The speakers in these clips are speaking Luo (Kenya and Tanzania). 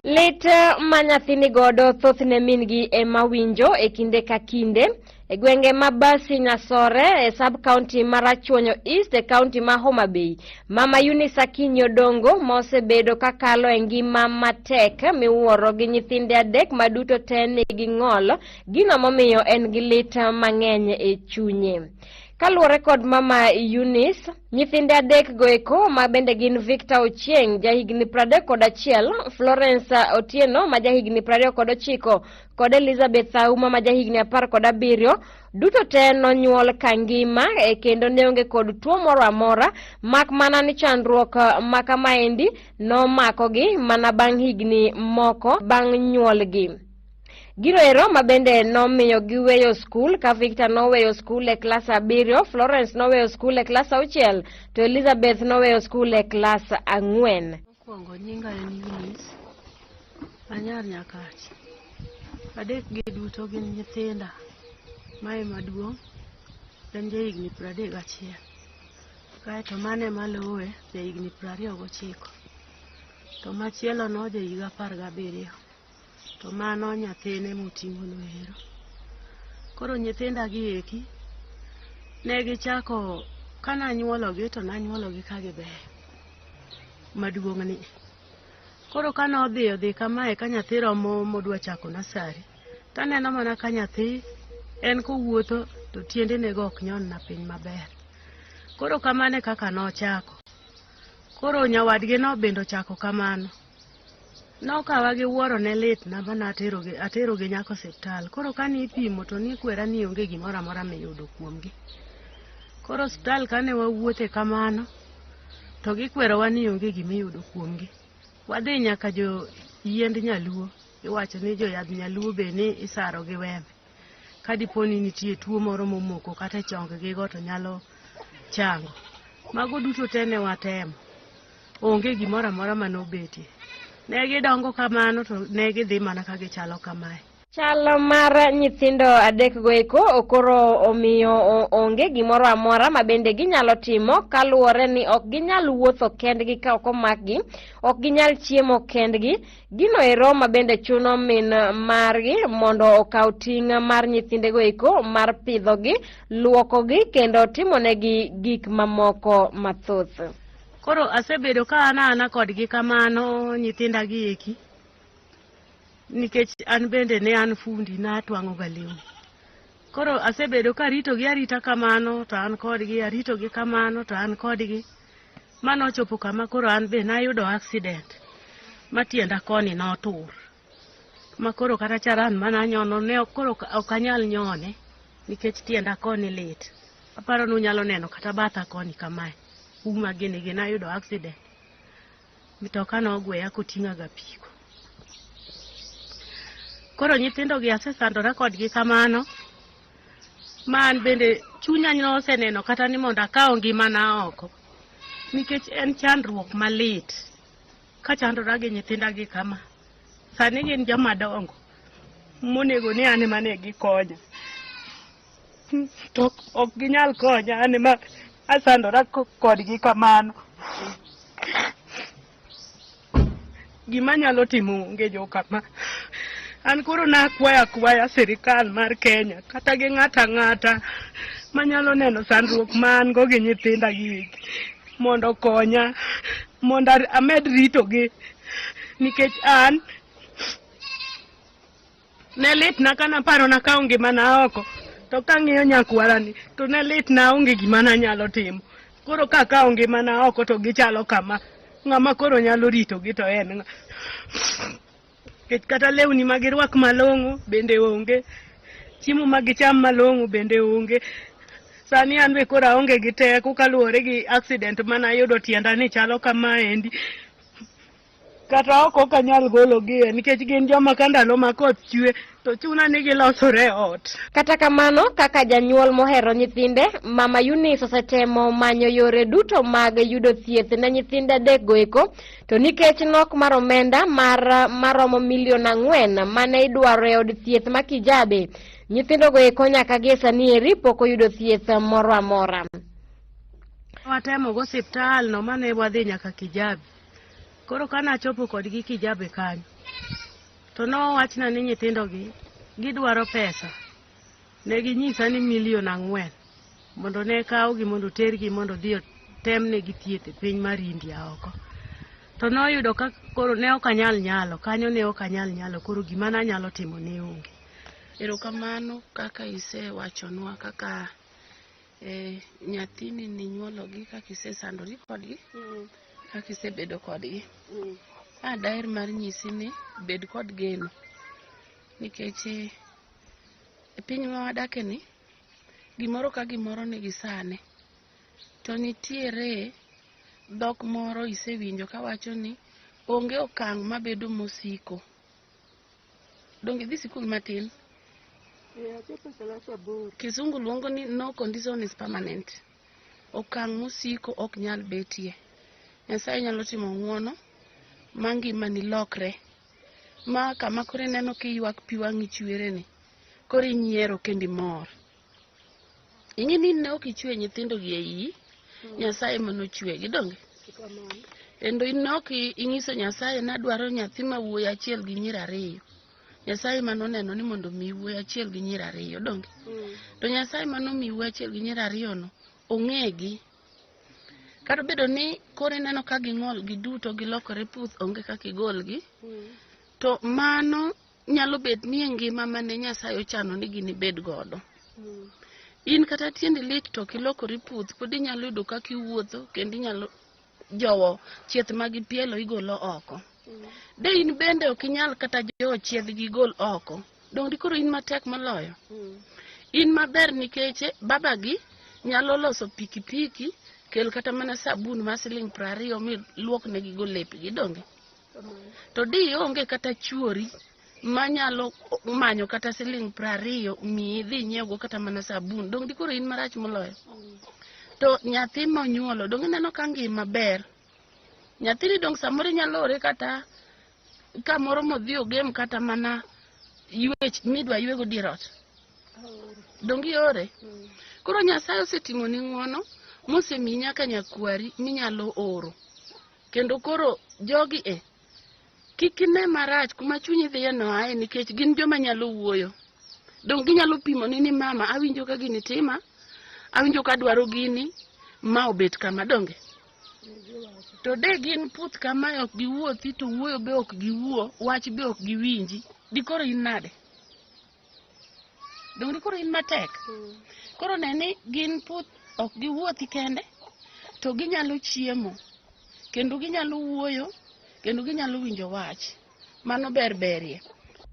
Lit ma nyathi ni godo thothne min-gi ema winjo e kinde ka kinde. E gwenge ma Basi Nyasore e sub county ma Rachuonyo East e county ma Homa Bay, Mama Eunice Akinyi Odongo ma osebedo kakalo e ngima matek miwuoro gi nyithinde adek ma duto te nigi ng'ol, gino momiyo en gi lit mang'eny e chunye. Kaluwore kod Mama Eunice, Nyithinde adek goeko ma bende gin Victor Ochieng jahigni 31, Florence Otieno ma jahigni 29 kod Elizabeth Auma ma jahigni 17 duto te nonyuol ka ngima e kendo ne onge kod tuo moro amora mak mana ni chandruok ma kamaendi nomakogi mana bang' higni moko bang' nyuolgi. Gino ero ma bende nomiyo giweyo skul ka Victor noweyo skul e klas 7, Florence noweyo skul e klas 6 to Elizabeth noweyo skul e klas 4. Mokwongo nyinga en Eunice, anyar Nyakach. Adek gi duto gin nyithinda. Mae maduong' en jahigni 31. Kaeto mane maluwe jahigni 29. To machielo no jahiga 17. To mano nyathine moting'ono ero. Koro nyithinda gi eki ne gichako ka nanyuologi to nanyuologi ka gibeyo maduong' ni. Koro ka nodhi odhi kamae ka nyathi romo modwa chako nasari taneno mana ka nyathi en kowuotho to tiendene go ok nyon na piny maber. Koro kamano e kaka nochako. Koro nyawadgi no bende ochako kamano. Nokawa gi wuoro ne litna ma naterogi aterogi nyaka osiptal. Koro kane ipimo to nikwera ni onge gimoro amora miyudo kuomgi. Koro osiptal kane wawuothe kamano to gikwerowa ni onge gimiyudo kuomgi. Wadhi nyaka jo yiend nyaluo, iwacho ni jo yadh nyaluo be ni isaro gi wembe. Ka dipo ni nitie tuo moro momoko kata e chong gigo to nyalo chango. Mago duto te ne watemo. Onge gimoro amora mane obetie. Ne gidongo kamano to ne gidhi mana ka gichalo kamae. Chal mar nyithindo adekgo eko koro omiyo onge gimoro amora ma bende ginyalo timo kaluwore ni ok ginyal wuotho kendgi ka ok omakgi, ok ginyal chiemo kendgi. Gino ero ma bende chuno min margi mondo okaw ting' mar nyithindego eko mar pidhogi, luokogi kendo timonegi gik mamoko mathoth. Koro asebedo ka an ana kodgi kamano nyithinda gi eki nikech an bende ne an fundi natwang'o ga lewni. Koro asebedo ka aritogi arita kamano to an kodgi, aritogi kamano to an kodgi. Ma nochopo kama koro an be nayudo accident ma tienda koni notur. Ma koro kata charan mananyono ne koro ok anyal nyone nikech tienda koni lit. Aparo ni unyalo neno kata batha koni kamae. Uma gini gi nayudo accident. Mtoka nogweya koting'a gapiko. Koro nyithindo gi asesandora kodgi kamano ma an bende chunya noseneno kata ni mondo akaw ngimana oko nikech en chandruok malit kachandora gi nyithinda gi kama. Sani gin joma dongo monego ni an ema ne gikonya. To ok ginyal konya an ema asandora kodgi kamano. Gima nyalo timo onge jokama. An koro nakwayo akwaya sirikal mar Kenya kata gi ng'ato ang'ata manyalo neno sandruok ma an go gi nyithinda gi mondo okonya mondo amed ritogi nikech an Ne litna ka naparo nakawo ngimana oko, to kang'iyo nyakwarani to ne litna onge gima nanyalo timo. Koro ka akawo ngimana oko to gichalo kama, ng'ama koro nyalo ritogi to en ng'a? Nikech kata lewni ma girwak malong'o bende onge, chiemo ma gicham malong'o bende onge. Sani an be koro aonge gi teko kaluwore gi accident mane ayudo tienda ni chalo kamaendi. Kata oko ok anyal gologie nikech gin joma ka ndalo ma koth chwe to chuna ni gilosore e ot. Kata kamano, kaka janyuol mohero nyithinde, Mama Eunice osetemo manyo yore duto mag yudo thieth ne nyithinde adekgo eko, to nikech nok mar omenda mar maromo milion 4 mane idwaro e od thieth ma Kijabe, nyithindogo eko nyaka gie sani eri pok oyudo thieth moro amora. Watemo go osiptal no mane wadhi nyaka Kijabe. Koro ka nachopo kodgi Kijabe kanyo, To nowachna ni nyithindogi gidwaro pesa. Ne ginyisa ni milion 4 mondo ne kawgi mondo otergi mondo odhi otemnegi thieth e piny mar India oko. To noyudo ka koro ne ok anyal nyalo, kanyo ne ok anyal nyalo, koro gima nanyalo timo ne onge. Erokamano kaka isewachonwa kaka nyathini ninyuologi, kaka isesandori kodgi, kaka isebedo kodgi. A daher mar nyisi ni bed kod geno nikech e piny ma wadake ni gimoro ka gimoro nigi sane. To nitiere dhok moro isewinjo kawacho ni onge okang' mabedo mosiko. Donge idhi sikul matin? Kizungu luongo ni no condition is permanent. Okang' mosiko ok nyal betie. Nyasaye nyalo timo ng'uono ma ngimani lokre. Ma kama koro ineno kiywak pi wang'i chwere ni, koro inyiero kendo imor. Ing'e ni ne ok ichwe nyithindo gi e iyi, Nyasaye ema nochwegi, donge? Kendo in ne ok ing'iso Nyasaye ni adwaro nyathi ma wuoyi achiel gi nyiri 2. Nyasaye ema noneno ni mondo omiyi wuoyi achiel gi nyiri 2, donge? To Nyasaye ema nomiyi wuoyi achiel gi nyiri 2 no, ong'egi. Kata obedo ni koro ineno ka ging'ol giduto gilokore puth, onge kaka igolgi, to mano nyalo bet ni e ngima mane Nyasaye ochano ni ginibed godo. In kata tiendi lit to ok ilokori puth, pod inyalo yudo kaka iwuotho kendo inyalo jowo chieth ma gipielo igolo oko. De in bende ok inyal kata jowo chiethgi igol oko, donge koro in matek moloyo? In maber nikech babagi nyalo loso pikipiki, kel kata mana sabun ma siling 20 mi luoknegi go lepgi, donge? To di onge kata chuori manyalo manyo kata siling 20 miyi idhi inyiew kata mana sabun, donge koro in marach moloyo? To nyathi monyuolo, donge ineno ka ngima ber? Nyathini dong samoro inyalo ore kata kamoro modhi ogem kata mana ywech midwa ywego dier ot, donge iore? Koro Nyasaye osetimoni ng'uono mosemiyi nyaka nyakwari minyalo oro. Kendo koro jogi e kik ine marach kuma chunyi dhiye no ae, nikech gin joma nyalo wuoyo. Donge ginyalo pimoni ni mama awinjo ka gini tima, awinjo ka adwaro gini, ma obet kama, donge? To de gin puth kamae ok giwuothi, to wuoyo be ok giwuo, wach be ok giwinji, dikoro in nade? Donge dikoro in matek? Koro ne ni gin puth ok giwuothi kende, to ginyalo chiemo, kendo ginyalo wuoyo, kendo ginyalo winjo wach. Mano ber berie.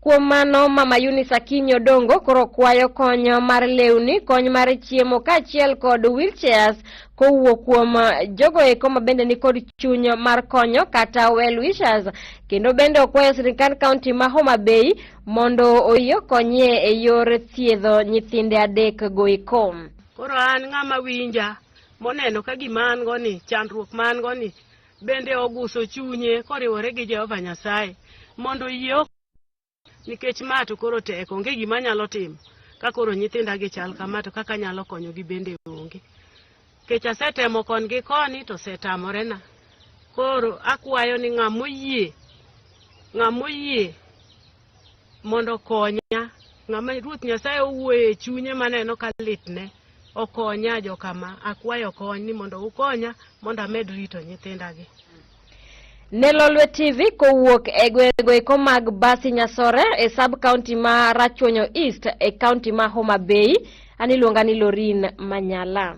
Kuom mano, Mama Eunice Akinyi Odongo koro kwayo kony mar lewni, kony mar chiemo kaachiel kod wheelchairs kowuok kuom jogo eko ma bende nikod chuny mar konyo kata well wishers. Kendo bende okwayo sirkand kaunti ma Homa Bay mondo oyie okonyie e yor thiedho nyithinde 3 go eko. Koro an ng'ama winja moneno ka gima an go ni, chandruok ma an go ni, bende oguso chunye koriwore gi Jehova Nyasaye mondo oyie ok, nikech ma to koro tek, onge gima anyalo timo ka koro nyithinda gi chal kama, to kaka anyalo konyogi bende onge. Nikech asetemo kon gi koni to osetamorena. Koro akwayo ni ng'ama oyie mondo okonya, ng'ama Ruoth Nyasaye owuoye e chunye maneno ka litne, okonya jokama, akwayo kony ni mondo ukonya mondo amed rito nyithindagi. Ne Lolwe TV kowuok e gwenge eko mag Basi Nyasore e sub county ma Rachuonyo East e county ma Homa Bay, an iluonga ni Lorin Manyala.